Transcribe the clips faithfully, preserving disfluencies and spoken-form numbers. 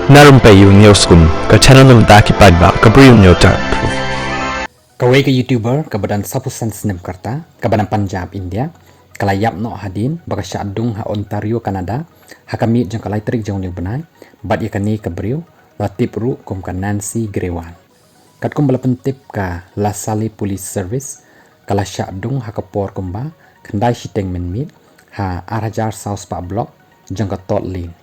Na Rympei U News Kum, ka channel na ka bynta ki paidbah, ka briew nyo tap. Kawei ka YouTuber kaba don sawphew san snem ka rta, kaba na Punjab, India, ka la ïap noh hadien ba ka shah dung ha Ontario, Canada, ha ka miet jong ka lai tarik jong une u bnai, bad ïa kane ka briew la tip ruh kum ka Nancy Grewal. Katkum ba la pyntip, ka Lasalle Police Service ka la shah dung ha ka por kumba khyndai shiteng mynmiet ha ar hajar saw spah block jong ka Todd Lane.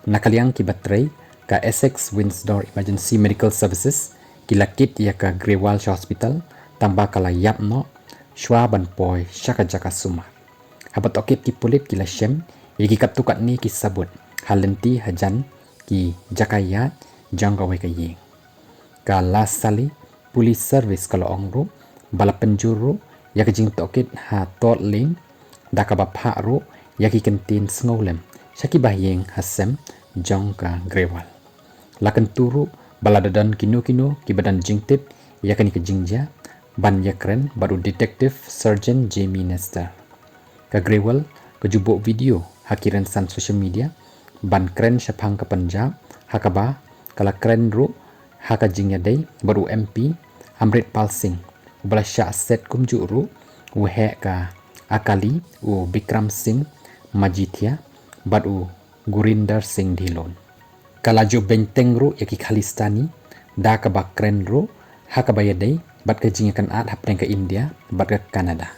Na ka liang kiba trei ka Essex Windsor Emergency Medical Services ki la kit ïa ka Grewal sha hospital, tangba ka la ïap noh shuwa ban poi sha ka jaka sumar. Haba tohkit, ki pulit ki la shem ïa ki katto katne ki sabut ha lynti hajan ki jaka ïaid jong kawei ka ïing. Ka Lasalle Police Service ka la ong ruh ba la pynjur ruh ïa ka jingtohkit ha Todd Lane, da kaba phah ruh ïa ki kyntien sngewlem sha ki bahaïing hasem jong ka Grewal. La kyntu ruh ba lada don kino kino kiba don jingtip ïa kane ka jingjia, ban ïakren bad u Detective Sergeant Jamie Nestor. Ka Grewal ka ju buh video ha ki rynsan social media ban kren shaphang ka Punjab, ha kaba ka la kren ruh ha ka jingïadei bad u MP Amritpal Singh, uba la shah set kumjuh ruh u heh ka Akali, u Bikram Singh Majithia, bad u Gurinder Singh Dhillon. Ka la ju bteng ruh ïa ki Khalistani da kaba kren ruh ha kaba ïadei bad ka jingïakynad hapdeng ka India bad ka Canada.